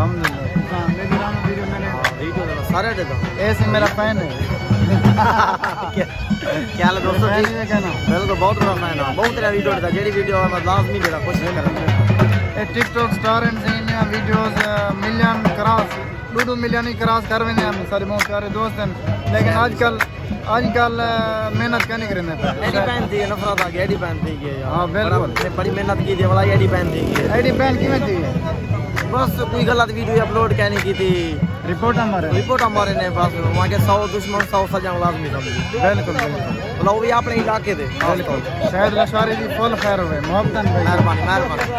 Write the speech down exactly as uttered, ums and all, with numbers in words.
الحمدللہ، تساں میری رام ویڈیو میرے، ہاں، ویڈیو تے سارے ݙے دا۔ اے سی میرا فین ہے۔ کیا حال ہے دوستو؟ فین ٹھیک؟ ہے کہنا۔ بالکل، بہت بڑا فین ہاں، بہت تیرا ویڈیو ݙیکھدا، جیڑھی ویڈیو آوے میں لازمی ݙیکھدا، کوشش کردا۔ اے ٹک ٹاک سٹار ہن، سئیں، انہاں ویڈیوز، آ، ملین کراس، ݙو ݙو ملین ہی کراس کر ویندے ہن، ساݙے بہت پیارے دوست ہن۔ لیکن اڄ کل، اڄ کل، آ، محنت کائنی کریندے پئے۔ ایڈی بین تھی ڳئی، نفرت آ ڳئی، ایڈی بین تھی ڳئی یار۔ ہاں، بالکل۔ بڑا، بڑی محنت کیتی، بڑا ایڈی بین تھی ڳئی۔ ایڈی بین کیویں تھی؟ بس کوئی غلط ویڈیو اپلوڈ کائنی کیتی۔ رپورٹاں مارے۔ رپورٹاں مارے نے بس، وہاں کے سو دشمن سو سجن لازمی سمجھی۔ بالکل، بالکل۔ مطلب وہ بھی اپنے علاقے دے۔ بالکل۔ شاہد لشاری دی فل خیر ہوئے، محبتاً بھائی۔ مہربانی، مہربانی۔